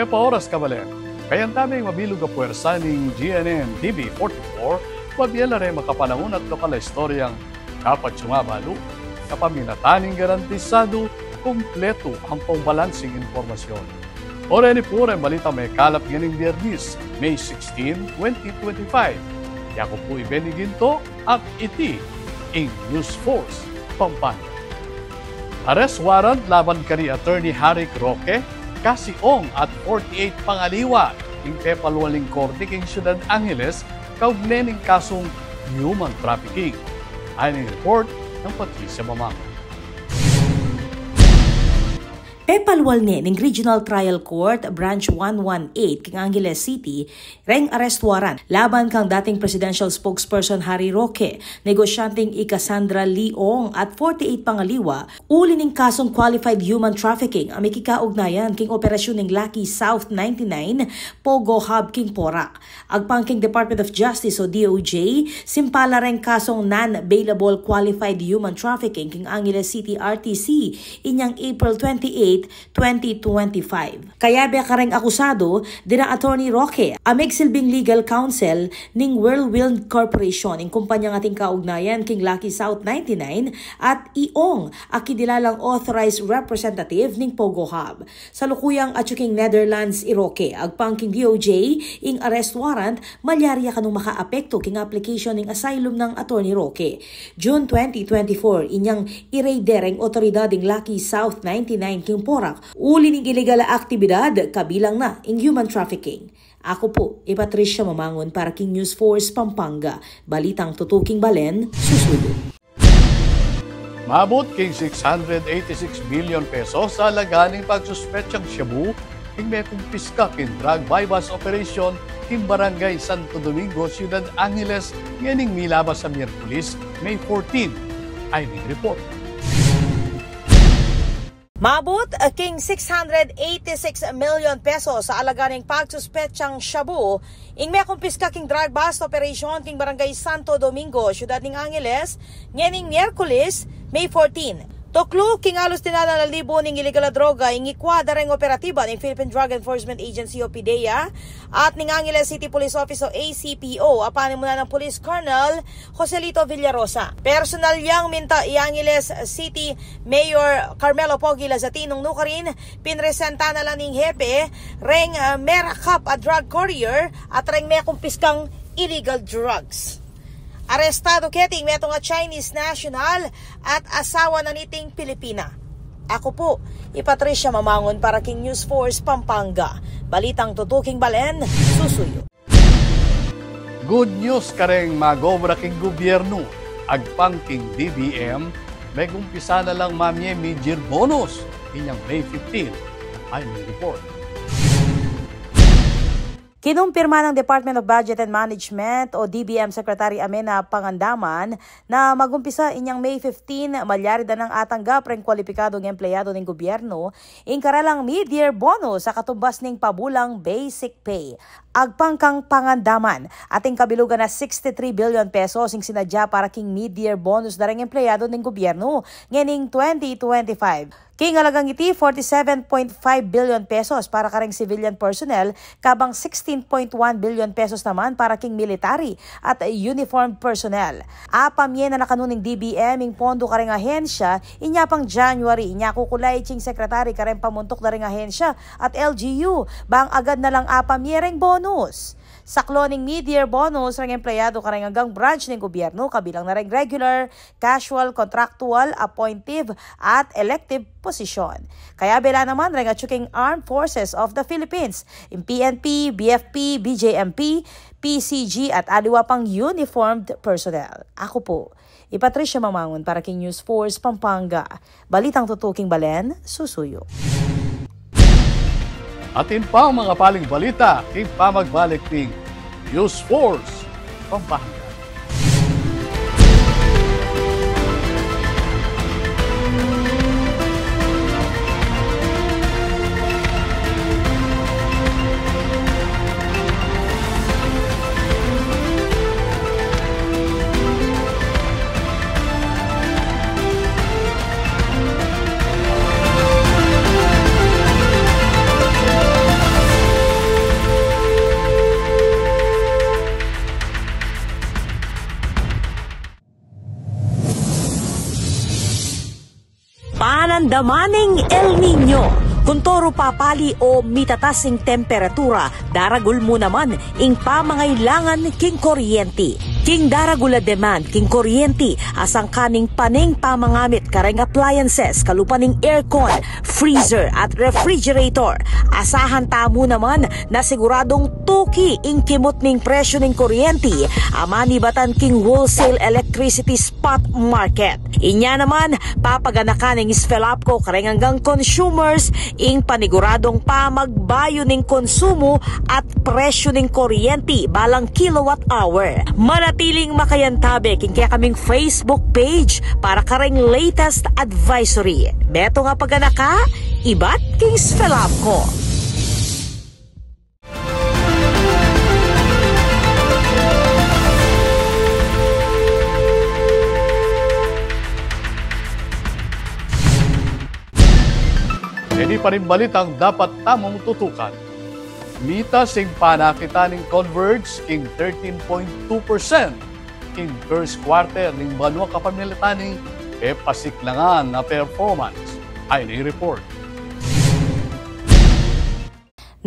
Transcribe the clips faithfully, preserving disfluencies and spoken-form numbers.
Paoras, kabalen. Kayang tabi mabilug a puwersa ning G N N T V forty-four, mabie la reng makapanahun at lokal a istoryang dapat yu mabalu. Sa paminatan ning garantisadu, kumpletu ampong balansing impormasyon. O reni pu reng balitang mekalap ngening Biyernes, May sixteen, twenty twenty-five. Yaku pu i Benny Ginto, at iti ing News Force Pampanga. Arrest warrant laban kari Attorney Harry Roque, kasi ong at forty-eight pangaliwa ing pepalwal ning korte king Ciudad Angeles kaugnay ning kasung human trafficking. Ayan ing report nang Patricia Mamang. Pepalwal ne ning Regional Trial Court Branch one one eight king Angeles City reng arrest warrant laban kang dating presidential spokesperson Harry Roque, negosyanteng i Cassandra Lee Ong at forty-eight pangaliwa, uli ning kasung qualified human trafficking a mikikaugnayan king operasyun ning Lucky South ninety-nine Pogo Hub king Porac. Agpang king Department of Justice o D O J, simpala reng kasung non-bailable qualified human trafficking king Angeles City R T C inyang April twenty-eight, twenty twenty-five. Kayabe kareng akusadu, dina Attorney Roque, a megsilbing legal counsel ning Whirlwind Corporation, ing kumpanyang ating kaugnayan king Lucky South ninety-nine, at i Ong, a kinilalang authorized representative ning Pogo Hub. Salukuyang atyu king Netherlands i Roque, agpang king D O J, ing arrest warrant malyari ya kanung makaapektu king application ning asylum nang Attorney Roque. June twenty twenty-four, inyang i-raid de reng otoridad ing Lucky South ninety-nine king Porac, uli ning ilegal a aktibidad, kabilang na ing human trafficking. Aku pu i Patricia Mamangun para king News Force Pampanga, balitang tutuking balen, susuyu. Maabut king six hundred eighty-six billion pesos a alaga ning pagsuspetsang shabu ing mekumpiska king drug buy-bust operation king Barangay Santo Domingo, Ciudad Angeles, ngening milabas a Miyerkules, May fourteen. Ayan ing report. Maabut, eh, king six hundred eighty-six million pesos a alaga ning pagsuspetsang shabu ing mekumpiska king drug bust operation king Barangay Santo Domingo, Ciudad ning Angeles, ngening Miyerkules, May fourteen. Tuklu king alus dinalan a libu ning ilegal a droga ing ikwa da reng operatiba ning Philippine Drug Enforcement Agency o PDEA at ning Angeles City Police Office o A C P O a panimunan nang Police Colonel Joselito Villarosa. Personal yang minta i Angeles City Mayor Carmelo Pogi Lazatin nung nukarin, pinresenta na la ning hepe reng, ah, merakap a drug courier at reng mekumpiskang illegal drugs. Arestadu keti ing metung a Chinese national at asawa na niting Pilipina. Aku pu i Patricia Mamangun para king News Force Pampanga. Balitang tutuking balen, susuyu. Good news kareng mag-obra king gubyernu. Agpang king D B M, megumpisa na lang mamie mid-year bonus inyang May fifteen. Ayan ing report. Kinumpirma ng Department of Budget and Management o D B M Secretary Amenah Pangandaman na magumpisa inyang May fifteen, malyari da nang atanggap reng kwalipikadung empleyado ning gubyernu ing karelang mid-year bonus a katumbas ning pabulang basic pay. Agpang kang Pangandaman, ating kabilugan na sixty-three billion pesos ing sinadya para king mid-year bonus da reng empleyado ning gubyernu ngening twenty twenty-five. King alagang iti, forty-seven point five billion pesos para kareng civilian personnel, kabang sixteen point one billion pesos naman para king military at uniformed personnel. Apamie na na kanu ning D B M ing pondo kareng ahensya inya pang January, inya kukulay king secretary kareng pamuntuk da reng ahensya at L G U, bang agad na lang apamie reng bonus. Saklu ning mid-year bonus reng empleyado kareng anggang branch ning gubyernu, kabilang na reng regular, casual, contractual, appointive, at elective posisyon. Kayabe la naman reng atyu king Armed Forces of the Philippines, ing P N P, B F P, B J M P, P C G, at aliwa pang uniformed personnel. Aku pu i Patricia Mamangun para king News Force Pampanga. Balitang tutuking balen, susuyu. Atin pang mga paling balita king pamagbalik ning News Force Pampanga. Andaman ing El Niño. Kuntoru papali o mitatas ing temperatura, daragul mu naman ing pamangailangan king kuryenti. King daragul a demand king kuryenti, asangkan ning pane ing pamangamit kareng appliances, kalupa ning aircon, freezer at refrigerator. Asahan tamu naman na siguradung tuki ing kimut ning presyu ning kuryenti a manibatan king wholesale electricity spot market. Inya naman, papaganakan ning SFELAPCO kareng anggang consumers ing paniguradung pamagbayu ning konsumu at presyu ning kuryenti balang kilowatt hour. Manatiling makayantabe king kekaming Facebook page para kareng latest advisory. Metung a paganaka ibat king SFELAPCO. Ini pa ring balitang dapat tamung tutukan. Mitas ing panakit ning Converge king thirteen point two percent king first quarter ning banua kapamilatan ning pepasiklangan a performance. Ay, ini report.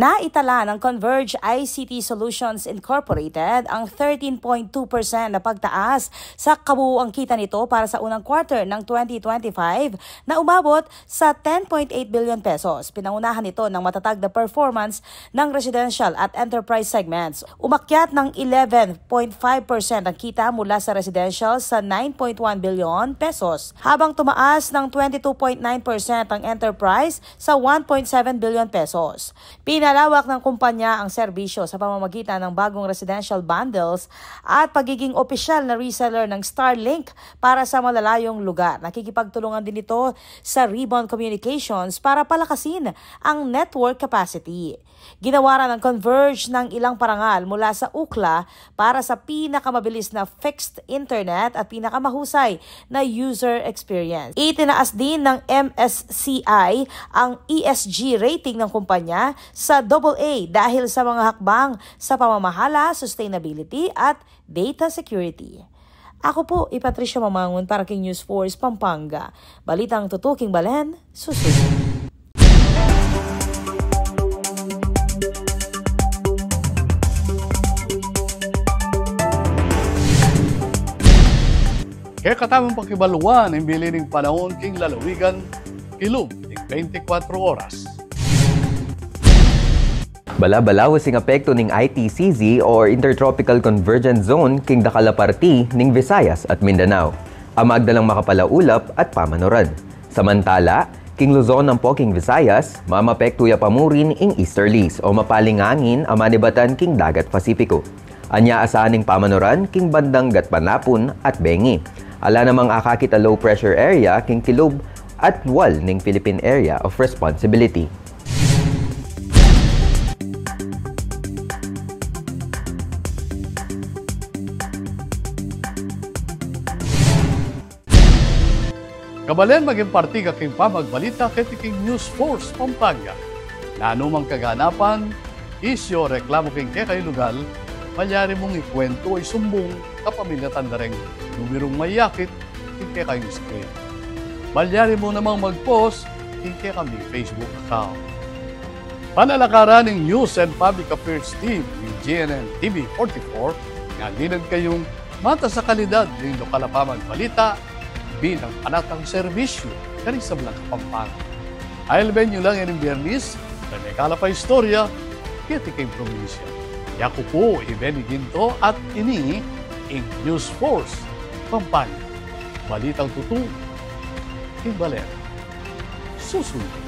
Naitala ng Converge I C T Solutions Incorporated ang thirteen point two percent na pagtaas sa kabuuang kita nito para sa unang quarter ng twenty twenty-five na umabot sa ten point eight billion pesos. Pinangunahan ito ng matatag na performance ng residential at enterprise segments. Umakyat ng eleven point five percent ang kita mula sa residential sa nine point one billion pesos, habang tumaas ng twenty-two point nine percent ang enterprise sa one point seven billion pesos. Pinalawak ng kumpanya ang serbisyo sa pamamagitan ng bagong residential bundles at pagiging opisyal na reseller ng Starlink para sa malalayong lugar. Nakikipagtulungan din ito sa Ribbon Communications para palakasin ang network capacity. Ginawaran ng Converge ng ilang parangal mula sa Ookla para sa pinakamabilis na fixed internet at pinakamahusay na user experience. Itinaas din ng M S C I ang E S G rating ng kumpanya sa double A dahil sa mga hakbang sa pamamahala, sustainability at data security. Ako po i Patricia Mamangun para king News Force Pampanga. Balitang tutuking balen, susunod. Kekatamung pakibaluan ing bili ning panaun king lalawigan kilub ning twenty-four oras. Bala-balaus ing apekto ning I T C Z o Intertropical Convergence Zone king dakal a parti ning Visayas at Mindanao, a magdalang makapalaulap at pamanuran. Samantala, king Luzon ampo king Visayas, mamapektu ya pa murin ing easterlies o mapaling angin a manibatan king dagat Pasipiko. Anya asahan ing pamanuran king bandang Gatpanapun at Bengi. Ala namang akakit a low pressure area king kilub at wal ning Philippine Area of Responsibility. Kabalen, maging parti ka king pamagbalita keti king News Force Pampanga. Nanu mang kaganapan, isyu o reklamu king kekayung lugal, malyari mung ikuwentu o isumbung kapamilatan da reng numerung mayakit king kekayung screen. Malyari mu namang mag-post king kekaming Facebook account. Panalakaran ning News and Public Affairs Team ning G N N T V forty-four, nga linad kayung matas a kalidad ning lokal a pamagbalita bilang panatang serbisyu karing sablang Kapampangan. Alben yu lang ining Biyernes, karing mekalapan a istorya keti king probinsya. Yaku pu i Benny Ginto at ini ing News Force Pampanga. Balitang tutu king balen, susunod.